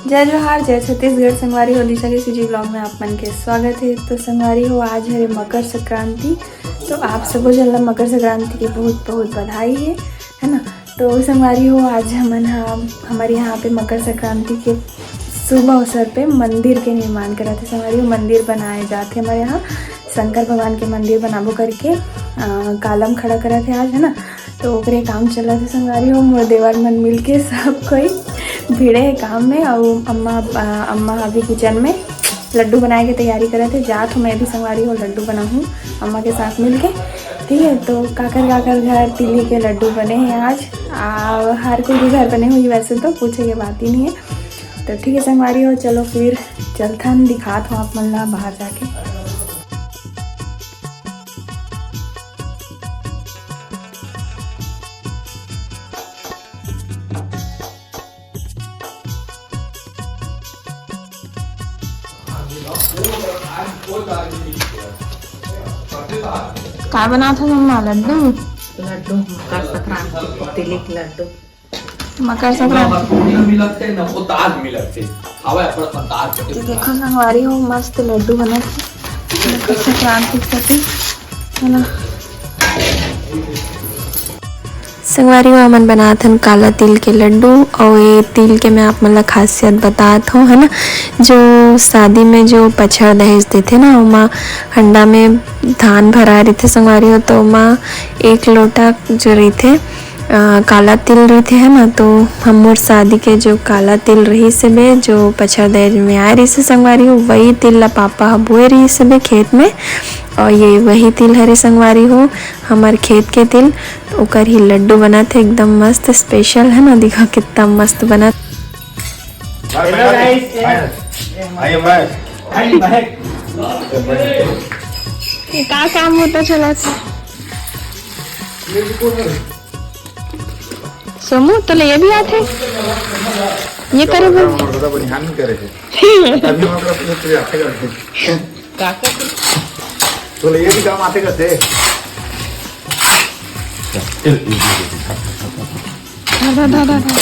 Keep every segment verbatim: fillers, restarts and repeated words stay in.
जय जोहार, जय छत्तीसगढ़। संगवारी हो, दिशा के सीजी ब्लॉग में आप मन के स्वागत है। तो संगवारी हो, आज हरे मकर संक्रांति, तो आप सबो जन ला मकर संक्रांति के बहुत बहुत बधाई है, है ना। तो संगवारी हो, आज हमन ह, हमारे यहाँ पे मकर संक्रांति के शुभ अवसर पे मंदिर के निर्माण करत है। संगवारी हो, मंदिर बनाए जात है हमारे यहाँ, शंकर भगवान के मंदिर बनाबो करके अ, कालम खड़ा करत है आज, है ना। तो ओकरे काम चलत है संगवारी हो, मोर देवर मन मिलके सब कोई भिड़े है काम में। और अम्मा, अ, अम्मा अभी किचन में लड्डू बनाए के तैयारी करत है। जात हूँ मैं भी संगवारी हो, लड्डू बनाहूँ अम्मा के साथ मिलके, ठीक है। तो काकर काकर घर तिली के लड्डू बने हैं आज, आ, हर कोई के घर बने हुई, वैसे तो पूछे के बात ही नहीं है। तो ठीक है संगवारी हो, चलो फिर चलथन, दिखात हूँ आप मन ला बाहर जाके। का बनात हस अम्मा? लड्डू? लड्डू, मकर संक्रांति के तिली के लड्डू। मकर संक्रांति। ना पूर्णिमा मिलत है, ना उतार मिलत है। हवा अपन उतार के ये देखो संगवारी हो, मस्त लड्डू बनत है मकर संक्रांति के सेती, है ना। संगवारी हो, हमन बनात हन काला तिल के लड्डू। और ये तिल के मैं आप मन ला खासियत बतात हूँ, है ना। जो शादी में जो पछड़ दहेज देथे ना, ओमा हंडा में धान भरा रहिथे संगवारी हो, तो ओमा एक लोटा जो रहिथे, अ, काला तिल रहिथे, है ना। तो हमर शादी के जो काला तिल रहिस हे बे, जो पछड़ दहेज में आए रहिस हे संगवारी हो, वही तिल ला पापा ह बोए रहिस हे बे खेत में। और ये वही तिल हरे संगवारी हो, हमर खेत के तिल। तो ओकर ही लड्डू बनत हे, एकदम मस्त special, है ना। देखा कितना मस्त बनत। Hello guys, I am back। ये का काम होता चला था? सोमू, तोला ये भी आथे? ये करे बर? हमर दादा बनिहान नहीं करे है। अभी हम लोग पूरे पूरे आते करते हैं। का कर? तोला ये भी काम आते करते। धा, धा, धा, धा, धा।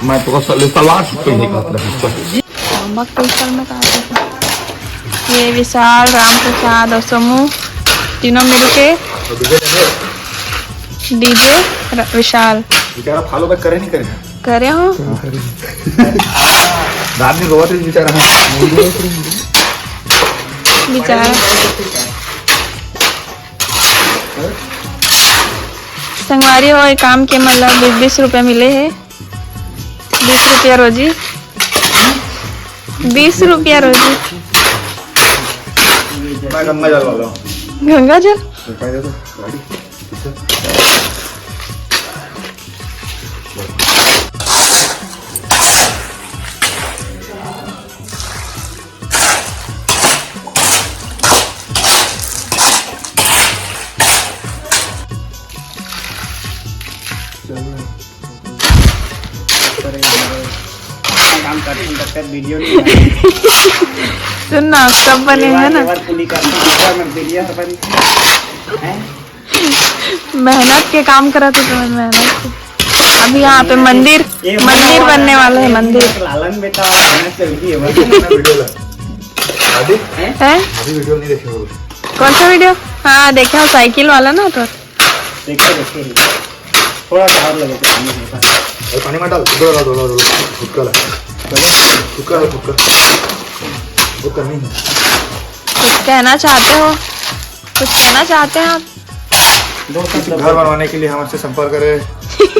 मैं तो बस ले सलाद पे नहीं खाता। नमक पिस्तौल में का आता है? ये विशाल, राम प्रसाद और सोमू तीनों मिलके DJ र-, विशाल। बेचारा follow back करे नहीं करे? करे हो? रात में रोवत रही बेचारा। बेचारा। संगवारी हो, ये काम के मतलब बीस, बीस रुपया मिले है। बीस रुपया रोजी। बीस रुपया रोजी। मैं गंगा जल वाला हूँ। गंगा जल? रुपया दे दो, गाड़ी। काम करते हैं, तब तक वीडियो नहीं बनाते। सुन ना, सब बने हैं ना। लेबर कुली करते हैं, लेबर मजदूरिया सब बन-, हैं? मेहनत के काम करत है, तुम्हें मेहनत के। अभी यहाँ पे मंदिर, ये मंदिर बनने वाला है, मंदिर। लालन बेटा और बहना चल रही है, बस। वीडियो ला। अभी? हैं? हैं? अभी वीडियो नहीं देखे हो? कौन सा वीडियो? हाँ, देखे हो, साइकिल वाला ना तो। देखे, देखे ही। थोड़ा सा और लगे तो पानी है, बस। अरे पानी मत डाल, इधर डाल, डाल, डाल, डाल। फुटका ला। फुटका ला, फुटका। वो करनी है। कुछ कहना चाहते हो? कुछ कहना चाहते हैं आप? किसी घर बनवाने के लिए हमसे संपर्क करें।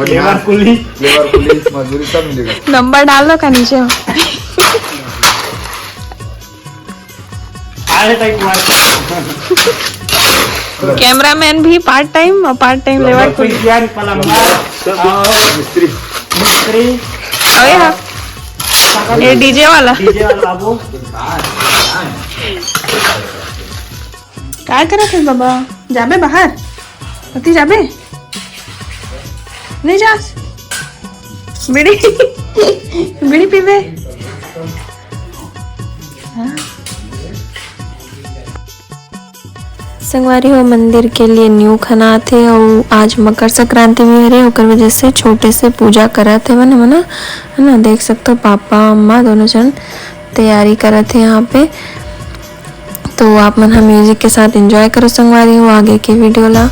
लेबर कुली। लेबर कुली, मजदूरी सब मिलेगा। नंबर डाल दो का नीचे। अरे ताई कुमार। कैमरामैन भी part time और part time लेबर कुली। यार पलंगा। सब मिस्त्री। मिस्त्री। अरे हाँ। ये DJ वाला। DJ वाला बाबू। काय करत हस बाबा? जाबे बाहर? अति जाबे? नहीं जा। बीड़ी, बीड़ी पीबे? हाँ। संगवारी हो, मंदिर के लिए न्यू खनात हे अउ आज मकर संक्रांति भी हरे, ओकर वजह से छोटे से पूजा करत हेवन हमन ह, है ना। देख सकत हो, पापा अम्मा दोनों जन तैयारी करत हे यहाँ पे। तो आप मन ह म्यूजिक के साथ एंजॉय करो संगवारी हो आगे के वीडियो ला।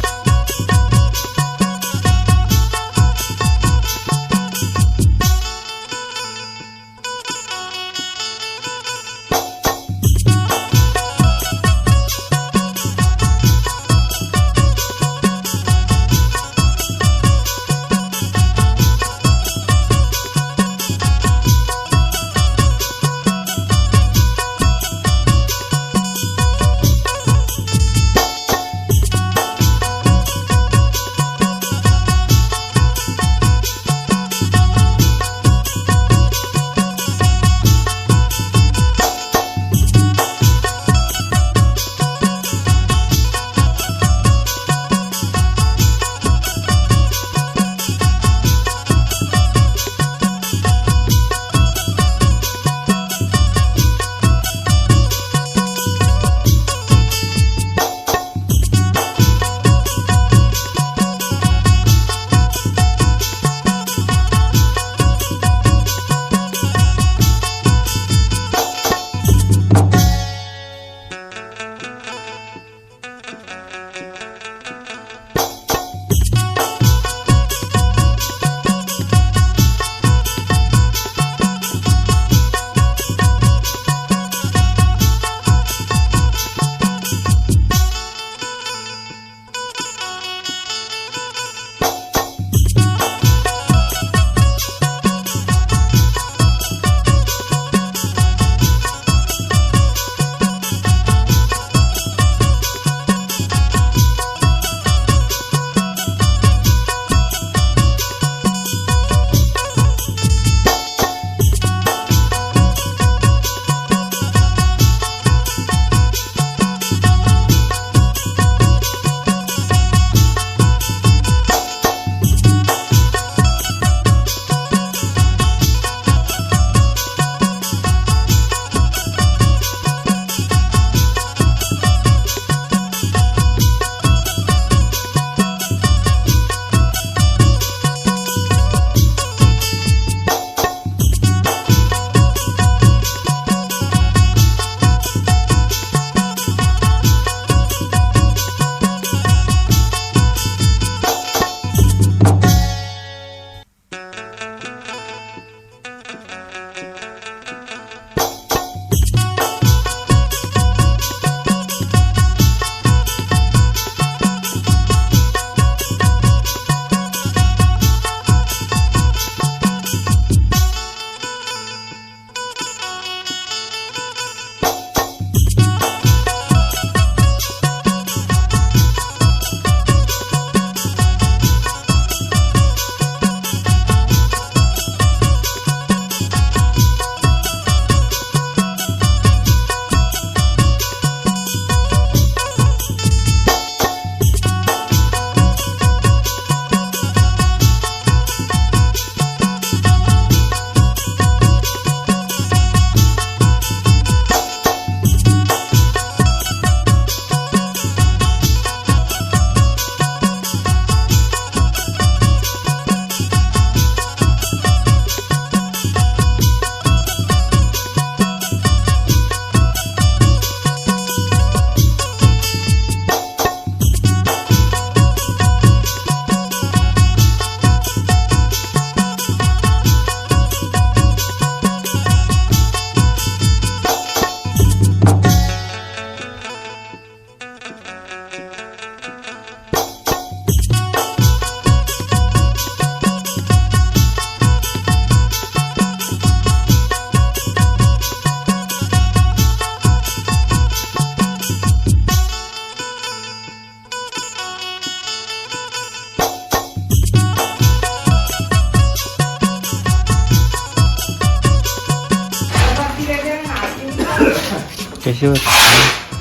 कैसे हो?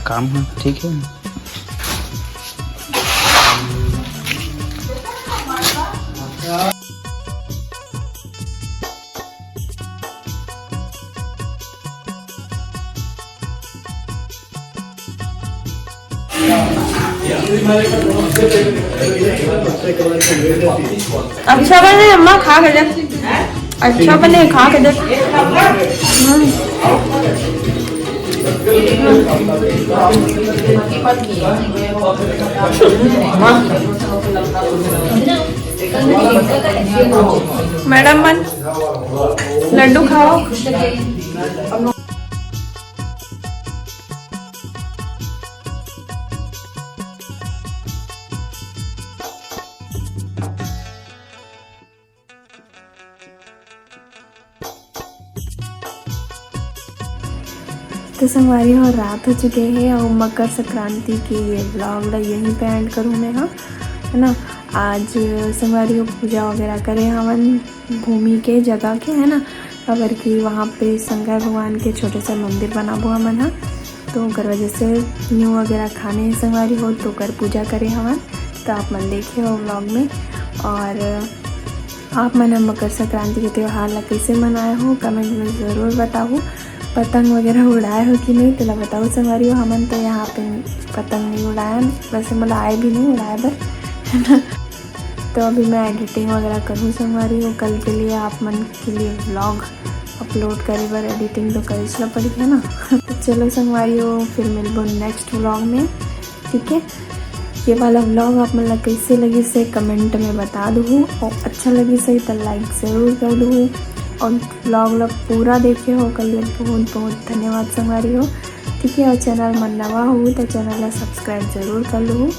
काम है, ठीक है। अच्छा बने अम्मा, खा के देख। अच्छा बने, खा के देख। हम्म। मैडम मन लड्डू खाओ। तो संगवारी हो, रात हो चुके हे और मकर संक्रांति के ये vlog ला यहीं पे end करूँ मैं, हाँ, है ना। आज संगवारी हो पूजा वगैरह करे हवन भूमि के जगह के, है ना, काबर कि वहाँ पे शंकर भगवान के छोटे से मंदिर बनाबो हमन हा, तो ओकर वजह से न्यू वगैरह खाने हे संगवारी हो, तो ओकर पूजा करे हवन, तो आप मन देखे हो vlog में। और आप मन ह मकर संक्रांति के त्योहार ला कइसे मनाए हो, comment में ज़रूर बताहू। पतंग वगैरह उड़ाए हो कि नहीं, तेला बताहू संगवारी हो। हमन तो यहाँ पे पतंग नहीं उड़ाए, वैसे मोला आए भी नहीं उड़ाए बर, है ना। तो अभी मैं editing वगैरह करूँ संगवारी हो, कल के लिए आप मन के लिए vlog upload करे बर editing तो करे ला पड़ी, है ना। तो चलो संगवारी हो, फिर मिलबो next vlog में, ठीक है। ये वाला vlog आप मन ला कैसे लगिस हे comment में बता दहू, और अच्छा लगिस हे तो like जरूर कर दहू, और vlog ला पूरा देखे हो ओकर लिए बहुत बहुत धन्यवाद संगवारी हो, ठीक है। और channel में नवा हो तो channel ला subscribe जरूर कर लहू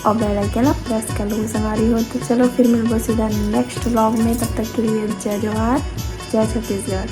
और bell icon ला press कर लहू संगवारी हो। तो चलो फिर मिलबो सीधा next vlog में, तब तक के लिए जय जोहार, जय छत्तीसगढ़।